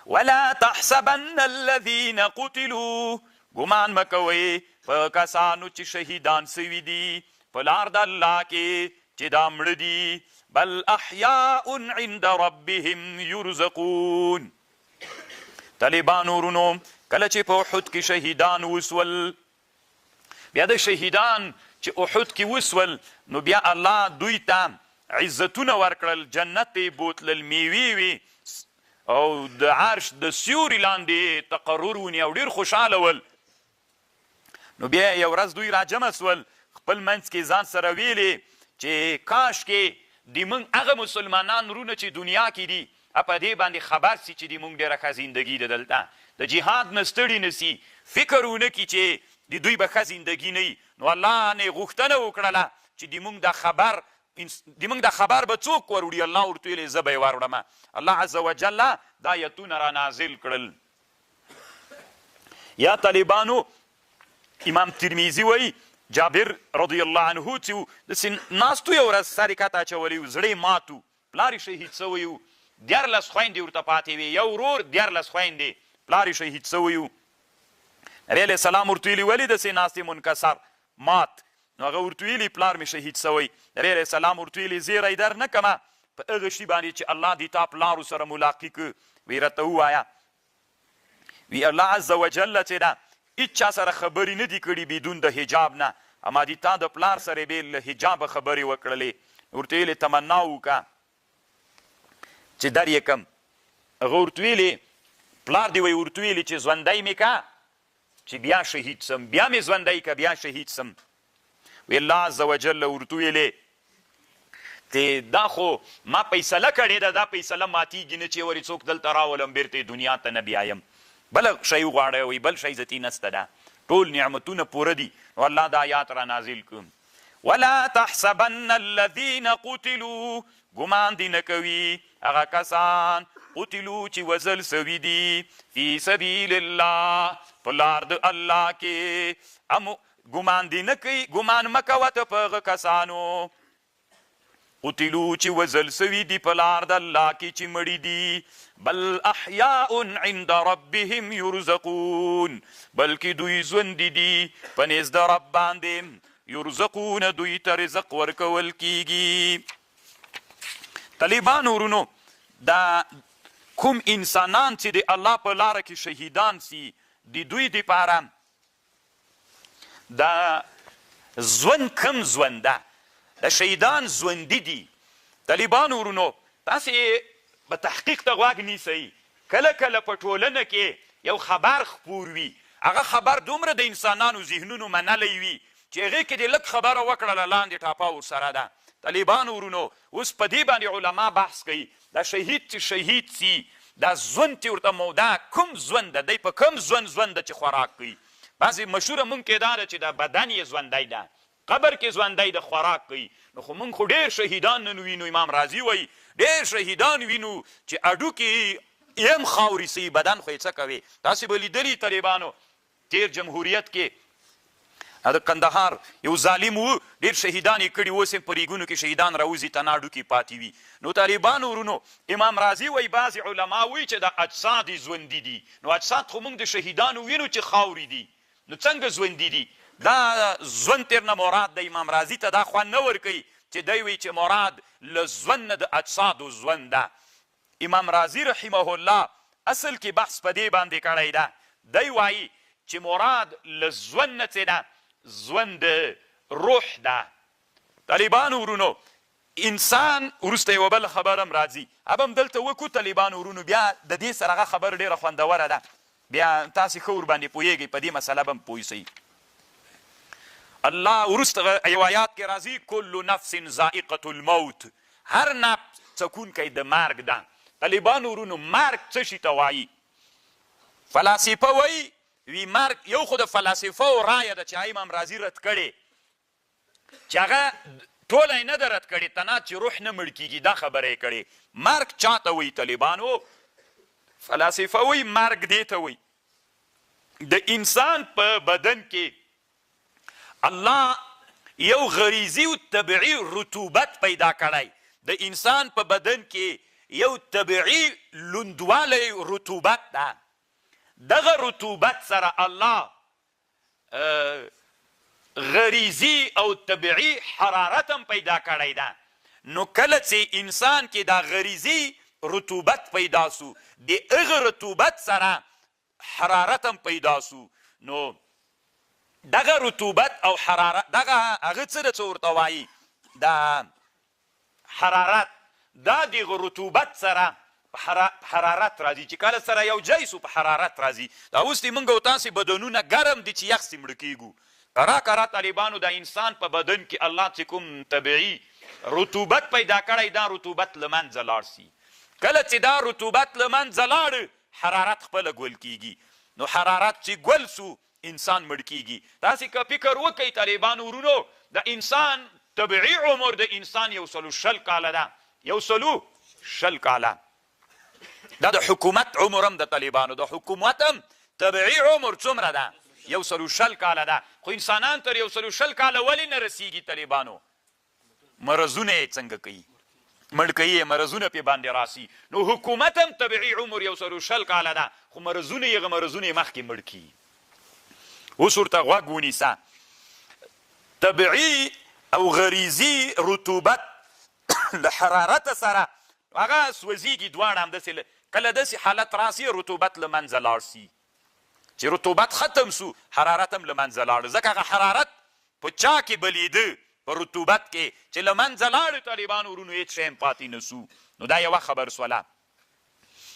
ولا تحسبن الذين قتلوا، ګمان مه کوئ په کسانو چې شهیدان سوي دي په لار د الله کې چې دا مړه دي، بل احیاء عند ربهم یرزقون. طالبانو ورونو، کله چې په احد کې شهیدان وسول، بیا د شهیدان چې احد کې وسول، نو بیا الله دوی ته عزتونه ورکړل، جنت ته یې بوتلل، میوې وې او د عرش د سیوري لاندې یې تقرر ونیو او ډېر خوشحاله ول. نو بیا یو ورځ دوی راجمع سول، خپل منځ کې ځان سره ویلې چې کاشکې د موږ هغه مسلمانان ورونه چې دنیا کې دي په دې باندې خبر سي چې د موږ ډېره ښه زندګي ده، دلته د جهاد نه ستړي نه سي، فکر ونه کړي چې د دوی به ښه زندګي نه وي. نو الله نه یې غوښتنه وکړله چې د موږ دا خبر د موږ دا خبر به څوک وروړي؟ الله ورته ویلې زه به یې وروړم. الله عز وجل دا آیتونه را نازل کړل. یا طالبانو، امام ترمذي وایي جابر رضی الله عنه چې داسې ناست و، یو ورځ سر یې کښته اچولی و، زړه یې مات و، پلار یې شهید شوی و، 13 خویندې ورته پاتې وې، یو ورور، 13 خویندې، پلار یې شهید شوی و. نبی علیه السلام ورته ویلي ولې داسې ناست یې منکسر مات؟ نو هغه ورته ویلي پلار مې شهید شوی. نبی علیه السلام ورته ویلي زیری در نه کمه په هغه شي باندې چې الله دې تا پلار سره ملاقي که، وی راته ووایه. وی الله عز وجل چې ده هیچا سره خبرې نه دي کړي بدون د حجاب نه، اما دي تا د پلار سره بې له حجابه خبرې وکړلې. ورته ویلې تمنا وکړه چې در یې کم. هغه ورته ویلې پلار دې وی ورته ویلې چې ژوندی مې که چې بیا شهید سم، بیا مې ژوندی که بیا شهید سم. وی الله عز وجل ورته ویلې ته دا خو ما فیصله کړې ده، دا فیصله ماتیږي نه چې ورې څوک دلته راولم بیرته یې دنیا ته نه بیایم، بل شی وغواړی، وایي بل شی ځتي نسته، ده ټول نعمتونه پوره دي. نو الله دا آیات را نازل کړ، ولا تحسبن الذین قتلوا، ګمان دې نه کوي هغه کسان قتلو چې وزل سوي دي فی سبیل الله په لار د الله کې، ام ګمان دې نه کوي، ګمان مه کوه ته په هغه کسانو قتلو چې وزل سوي دي په لار د الله کې چې مړي دي، بل احیاء عند ربهم یرزقون، بلکې دوی ژوندي دي په نزد د رب باندې، یرزقون دوی ته رزق ورکول کیږي. طالبانو ورونو، دا کوم انسانان چې د الله په لاره کې شهیدان سي، د دوی دپاره دا ژوند کوم ژوند ده؟ دا شهیدان ژوندي دي. طالبانو ورونو، تاسې به تحقیق ته غوږ نیسئ، کله کله په ټولنه کې یو خبر خپور وي، هغه خبر دومره د انسانانو ذهنونو منلی وي چې هغې کې دې لږ خبره وکړله لاندې ټاپه ورسره ده. طالبانو ورونو، اوس په دې باندې علما بحث کوي، دا شهید چې شهید سي دا ژوند چې ورته مودا کوم ژوند ده، دی په کوم ژوند ژوند ده چې خوراک کوي؟ بعضې مشهوره مونږ کې دا ده چې دا بدن یې ژوندی ده، قبر کې ژوندی ده، خوراک کوي. نو خو مونږ خو ډېر شهیدان نن وینو، امام رازي وایي ډېر شهیدان وینو چې هډوکي یې هم خاورې سي، بدن خو یې څه کوي. تاسې به لیدلي طالبانو تېر جمهوریت کې د کندهار یو ظالم و، ډېر شهیدان یې کړي، اوس هم په ریګونو کې شهیدان راوځي، تنا هډوکي پاتې وي. نو طالبانو ورونو، امام رازي وایي بعضې علما وایي چې دا اجساد یې ژوندي دي، نو اجساد خو موږ د شهیدانو وینو چې خاورې دي، نو څنګه ژوندي دي؟ دا ژوند تېر نه مراد دی. امام رازي ته دا خوند نه ورکوي چې دی وایي چې مراد له ژوند نه د اجسادو ژوند ده. امام رازي رحمه الله اصل کې بحث په دې باندې کړی ده، دی وايي چې مراد له ژوند نه څه ده؟ ژوند د روح ده. طالبانو ورونو، انسان وروسته یوه بله خبره هم راځي، هغه به هم دلته وکړو. طالبانو ورونو، بیا د دې سره هغه خبره ډېره خوندوره ده، بیا تاسې ښه ورباندې پوهېږئ، په دې مسله به هم پوه سئ. الله وروسته یو آیات کې راځي، کل نفس ذائقة الموت، هر نفس څکونکی د مرګ ده. طالبانو ورونو، مرګ څه شي ته وایي؟ فلاسفه وایي وی مرګ یو خو د فلاسفه او رایه ده چې امام رازي رد کړې، چې هغه ټوله یې نه ده رد کړې، تنها چې روح نه مړ کېږي دا خبره یې کړې. مرګ چا ته وایي طالبانو؟ فلاسفه وایي مرګ دې ته وایي د انسان په بدن کې الله یو غریزي او طبعي رطوبت پیدا کړی، د انسان په بدن کې یو طبیعي لوندوالی رطوبت ده، دغه رطوبت سره الله غریزي او طبیعي حرارت هم پیدا کړی ده، نو کله چې انسان کې دا غریزي رطوبت پیدا سو، د هغه رطوبت سره حرارت هم پیدا سو، نو دغه رطوبت او حرارت دغه هغه څه ده څه ورته وایي دا حرارت دا د رطوبت سره په حرارت راځي چې کله سره یو ځای سو په حرارت راځي. دا اوس دې مونږ او تاسې بدنونه ګرم دي چې یخ سي مړه کیږو. کرا کرا طالبانو دا انسان په بدن کې الله چې کوم طبیعي رطوبت پیدا کړی دا رطوبت له منځه لاړ سي. کله چې دا رطوبت له منځه لاړ حرارت خپله ګل کیږي. نو حرارت چې ګل سو انسان مړ کیږي. تاسې که فکر وکړئ طالبانو ورونو د انسان طبعي عمر د انسان یو سلو 20 کاله ده، یو سلو 20 کاله. دا د حکومت عمر هم د طالبانو د حکومت هم طبعي عمر څومره ده؟ یو سلو 20 کاله ده. خو انسانان تر یو سلو 20 کاله ولې نه رسیږي طالبانو؟ مرضونه یې څنګه کوي؟ مړ کوي یې، مرضونه پې باندې راسي. نو حکومت هم طبعي عمر یو سلو 20 کاله ده، خو مرضونه یې هغه مرضونه یې مخکې مړ کړي. اوس ورته غوږ ونیسه، طبعي او غریزي رطوبت له حرارت سره هغه سوځېږي دواړه همداسې. کله داسې حالت راسي رطوبت له منځه لاړ سي، چې رطوبت ختم سو حرارت هم له منځه لاړ، ځکه هغه حرارت په چا کې بلېده؟ په رطوبت کې چې له منځه لاړ طالبانو ورونو هېڅ شی هم پاتې نه سو. نو دا یوه خبر سوله.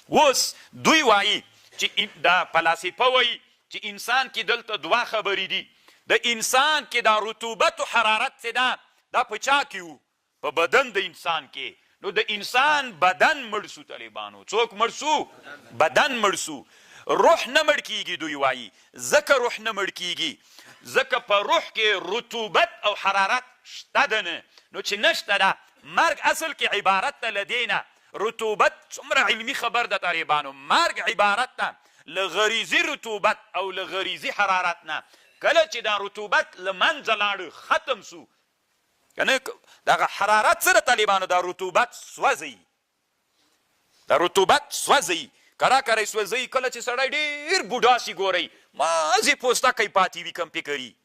اوس دوی وایي چې دا فلاسفه وایي چې انسان کې دلته دوه خبرې دي. د انسان کې دا رطوبت او حرارت چې ده دا په چا کې وو؟ په بدن د انسان کې. نو د انسان بدن مړ سو طالبانو. څوک مړ سو؟ بدن مړ سو. روح نه مړ کیږي دوی وایي. ځکه روح نه مړ کیږي ځکه په روح کې رطوبت او حرارت شته ده نه. نو چې نشته ده مرګ اصل کې عبارت ده له دې نه. رطوبت څومره علمي خبر ده طالبانو، مرګ عبارت ده له غریزي رطوبت او له غریزي حرارت نه. کله چې دا رطوبت له منځه لاړ ختم سو کنه دغه حرارت سره طالبانو دا رطوبت سوځي، دا رطوبت سوځي، کرا کرا سوځي. کله چې سړی ډېر بوډا سي ګورئ مازې پوستکی پاتې وي کم فکري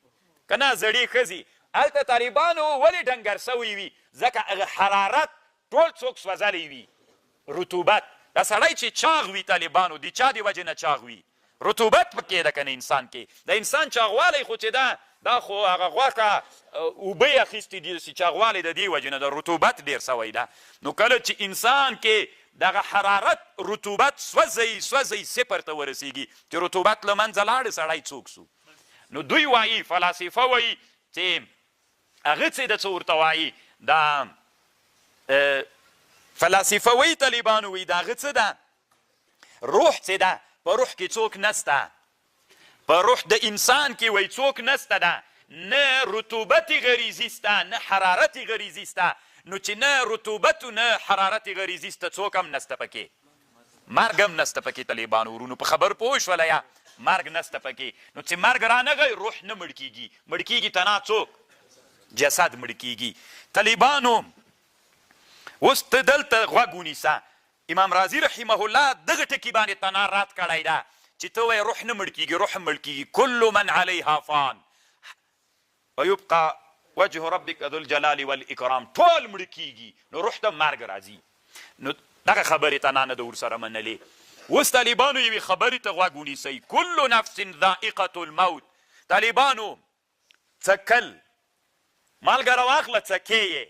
که نه زړې ښځې. هلته طالبانو ولې ډنګر سوی وي؟ ځکه هغه حرارت ټول څوک سوځلی وي، رطوبت. دا سړی چې چاغ وي طالبانو د چا د وجې نه چاغ وي؟ رطوبت پکې ده که نه انسان کې. د انسان چاغوالی خو چې ده دا خو هغه غوښه اوبه یې اخیستې دي، داسې چاغوالی د دې وجې نه ده، رطوبت ډېر سوی ده. نو کله چې انسان کې دغه حرارت رطوبت سوځي سوځي صفر ته ورسیږي، چې رطوبت له منځه لاړ سړی څوک سو؟ نو دوی وایي فلاسفه وایي چې هغه څه ده څه ورته وایي دا فلاسفه وایي طالبانو وایي دا هغه څه ده؟ روح څه ده؟ په روح کې څوک نسته، په روح د انسان کې وایي څوک نسته ده، نه رطوبت غریزي سته نه حرارت غریزي سته. نو چې نه رطوبت نه حرارت غریزي سته څوک هم نسته پکې، مرګ هم نسته پکې. طالبانو ورونو په خبر پوه شوله یا؟ مرګ نسته پکې. نو چې مرګ رانغی روح نه مړ کیږي، مړ کیږي تنها څوک؟ جسد مړ کیږي. طالبانو اوس ته دلته غوږ ونیسه، امام رازي رحمه الله دغه ټکي باندې تنها رد کړی ده چې ته وایې روح نه مړ کیږي، روح هم مړ کیږي. کل من علیها فان ویبقى وجه ربک ذو الجلال والاکرام، ټول مړ کیږي، نو روح ته مرګ راځي. نو دغه خبرې تنها نه ده ورسره منلې. اوس طالبانو یوې خبرې ته غوږ ونیسئ، کل نفس ذائقة الموت. طالبانو څکل مالګه راواخله څکې یې،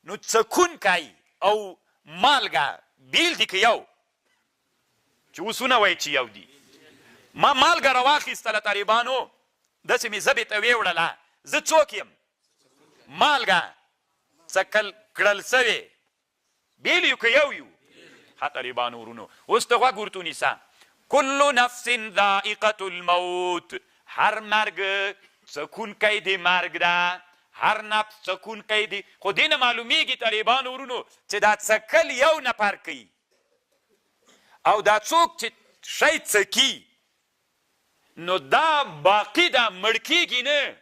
نو څکونکی او مالګه بیل دي که یو؟ چې اوس ونه وایي چې یو دي. ما مالګه راواخیستله طالبانو، داسې مې ژبې ته ویوړله، زه څوک یم؟ مالګه څکل کړل سوې، بیل یو که یو یو؟ ښه طالبانو ورونو اوس ته غوږ ورته ونیسه، کل نفس ذائقة الموت، هر مرګ څکونکی د مرګ ده، هر نفس څکونکی دی. خو دې نه معلومیږي طالبانو ورونو چې دا څکل یو نفر کوي او دا څوک چې شی څکي نو دا باقي ده، مړ کیږي نه.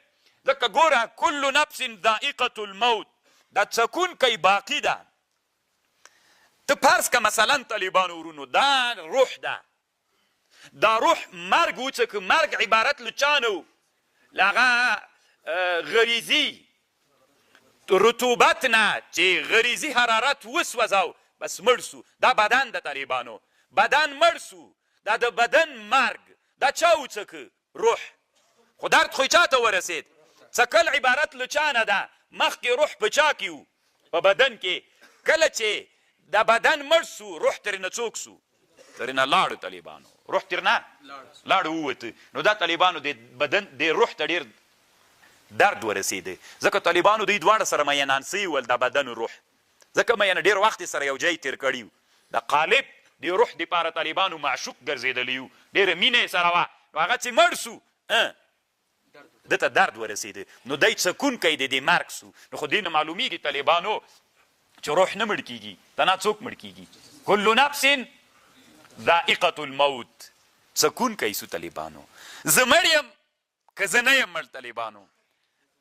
ځکه ګوره کل نفس ذائقة الموت، دا څکونکی باقي ده. ته فرض که مثلا طالبانو ورونو دا روح ده، دا روح مرګ وڅکه، مرګ عبارت له چا نه و؟ له هغه غریزي رطوبت نه چې غریزي حرارت وسوځاو بس مړ سو. دا بدن د طالبانو بدن مړ سو، دا د بدن مرګ دا چا وڅکه؟ روح. خو درد خو یې چاته ورسېد؟ څکل عبارت له چا نه ده؟ مخکې روح په چا کې و؟ په بدن کې. کله چې دا بدن مړ سو روح ترېنه څوک سو؟ ترېنه لاړو طالبانو، روح ترېنه لاړو ووت. نو دا طالبانو د بدن د روح ته ډېر درد ورسېده، ځکه طالبانو دوی دواړه سره مینان سوي ول، دا بدن روح، ځکه مینه ډېر وخت یې سره یو جای تېر کړی و. د قالب د روح دپاره طالبانو معشوق ګرځېدلی و، ډېره مینه یې سره وه. نو هغه چې مړ سو ده ته درد ورسېده، نو دی څکونکی د دې مرګ سو. نو خو دې نه معلومیږي طالبانو چې روح نه مړ کیږي، تنها څوک مړ کیږي؟ کل نفس ذائقة الموت، څکونکی سو طالبانو. زه مړ یم که زه نه یم مړ طالبانو؟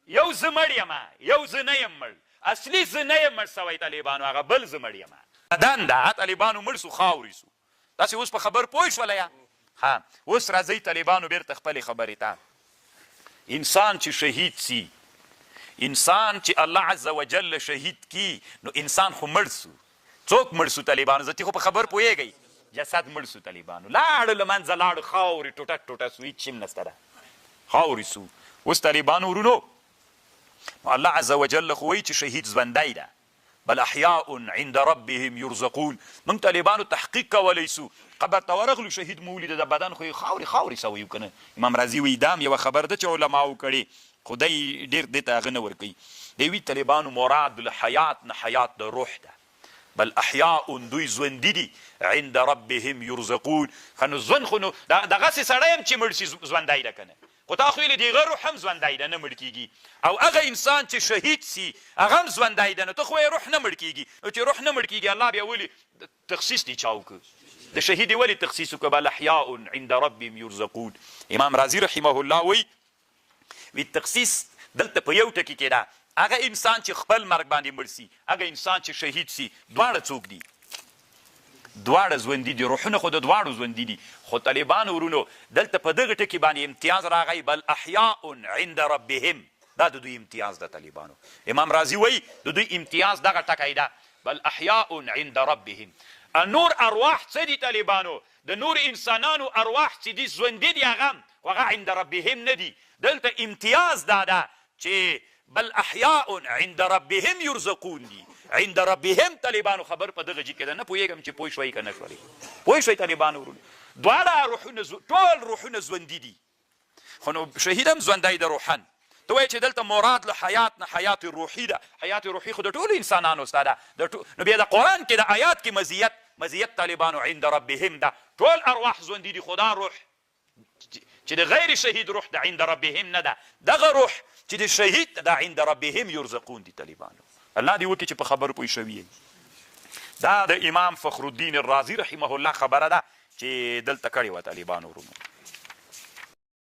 یو زه مړ یم، یو زه نه یم مړ، اصلي زه نه یم مړ سوی طالبانو، هغه بل زه مړ یم. بدن ده طالبانو مړ سو، خاورې سو. تاسې اوس په خبر پوه شولی؟ ها اوس راځئ طالبانو بیرته خپلې خبرې ته. انسان چې شهید سي، انسان چې الله عز وجل شهید کی، نو انسان خو مړ سو. څوک مړ سو طالبانو؟ زه خو په خبر پوهېږئ. جسد مړ سو طالبانو، لاړ له منځه لاړ، خاورې ټوټه ټوټه سو، هیڅ هم نسته ده، خاورې سو. اوس طالبانو ورونو، نو الله عز وجل خو وایي چې شهید ژوندی ده، بل احیاء عند ربهم یرزقون. موږ طالبانو تحقیق کولی سو، قبر ته ورغلو شهید مو ولید، د بدن خو یې خاورې خاورې سوی و که نه؟ امام رازي وایي دا هم یوه خبر ده چې علماو کړې، خو دی ډېر دې ته هغه نه ورکوي. دی وایي طالبانو مراد له حیات نه حیات د روح ده، بل احیاء دوی ژوندي دي، عند ربهم یرزقون. ښه نو ژوند خو نو دغسې سړی هم چې مړ سي ژوندی ده که نه؟ خو تا خو ویلې د هغه روح هم ژوندی ده نه مړ کیږي، او هغه انسان چې شهید سي هغه هم ژوندی ده، نو ته خو یې روح نه مړ کیږي. نو چې روح نه مړ کیږي الله بیا ولې تخصیص دی چا وکړ؟ د شهید یې ولې تخصیص وکړ؟ بل احیاء عند ربهم یرزقون. امام رازي رحمه الله وایي وی تخصیص دلته په یو ټکي کې ده، هغه انسان چې خپل مرګ باندې مړ سي، هغه انسان چې شهید سي، دواړه څوک دي؟ دواړه ژوندي دي، روحونه خو د دواړو ژوندي دي. خو طالبانو ورونو دلته په دغه ټکي باندې امتیاز راغی، بل احیاء عند ربهم، دا د دوی امتیاز ده طالبانو. امام رازي وایي د دوی امتیاز دغه ټکی ده، بل احیاء عند ربهم. نور ارواح څه دي طالبانو؟ د نور انسانانو ارواح چې دي ژوندي دي، هغه هم خو هغه عند ربهم نه دي. دلته امتیاز دا ده چې بل احیاء عند ربهم یرزقون دي، عند ربهم. طالبانو خبر په دغه جي کې ده، نه پوهېږم چې پوه شوئ که نه شولئ. پوه شوئ طالبانو ورونو؟ دواړه روحونه ټول روحونه ژوندي دي، خو نو شهید هم ژوندی ده روحاً. ته وایې چې دلته مراد له حیات نه حیات روحي ده، حیات روحي خو د ټولو انسانانو ستا ده، نو بیا د قرآن کې د آیات کې مزیت، مزیت طالبانو عند ربهم ده، ټول ارواح ژوندي دي، خو دا روح چې د غیر شهید روح د عند ربهم نه ده، دغه روح چې د شهید ده عند ربهم یرزقون دي طالبانو. الله دې وکړي چې په خبرو پوه شوي یئ. دا د امام فخر الدین الرازي رحمه الله خبره ده چې دلته کړې وه طالبانو ورونو.